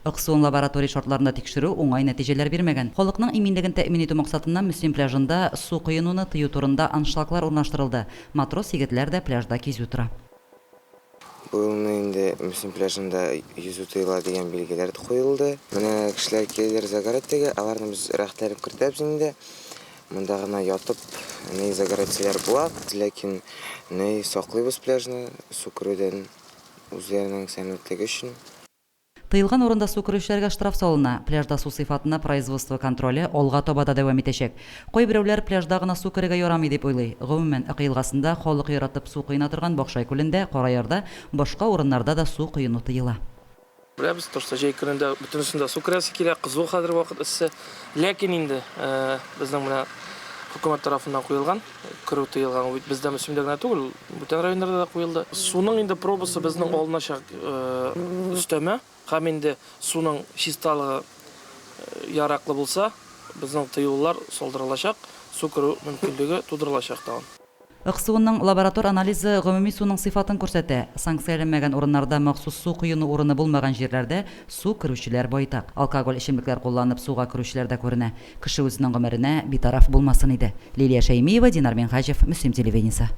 Ык суын лаборатория шартларында тикшерү уңай нәтиҗәләр бирмәгән. Халыкның иминлеген тәэмин итү максатыннан Мөслим пляжында су коенуны тыю турында аншлаглар урнаштырылды. Матрос егетләр дә пляжда кизү тора. Бу елны инде Мөслим пляжында йөзү тыела дигән билгеләр куелды. Менә кешеләр киләләр загорать итәргә, аларны без рәхәтләнеп кертәбез инде. Монда гына ятып, ни загорать итсәләр була. Ләкин ни саклыйбыз пляжны су керүдән үзләренең сәламәтлеге өчен. Тыелган урында су керүчеләргә штраф салына. Пляжда су сыйфатына производство контроле алга таба да дәвам итәчәк. Кайберәүләр пляжда гына су керергә ярамый дип уйлый. Гомумән, Ык елгасында, халык яратып су коена торган Бакшай күлендә, Караярда, башка урыннарда да су коену тыела. Беләбез, то что җәй көнендә бөтенесендә су керәсе килә, кызу хәзер вакыт эссе. Ләкин инде безнең менә хөкүмәт тарафыннан куелган, керү тыелган, ул бит бездә Мөслимдә генә түгел, бүтән районнарда да куелды. Суның инде пробасы безнең алыначак өстәмә һәм инде суның чисталыгы яраклы булса, безнең тыюлар салдырылачак, су керү мөмкинлеге тудырылачак тагын. Ык суының лаборатор анализы гомуми суның сыйфатын күрсәтә. Санкцияләнмәгән урыннарда махсус су коену урыны булмаган җирләрдә су керүчеләр байтак. Алкоголь эчемлекләр кулланып суга керүчеләр дә күренә. Кеше үзенең гомеренә битараф булмасын иде. Лилия Шәймиева, Динар Минһаҗев, Мөслим телевидениесе.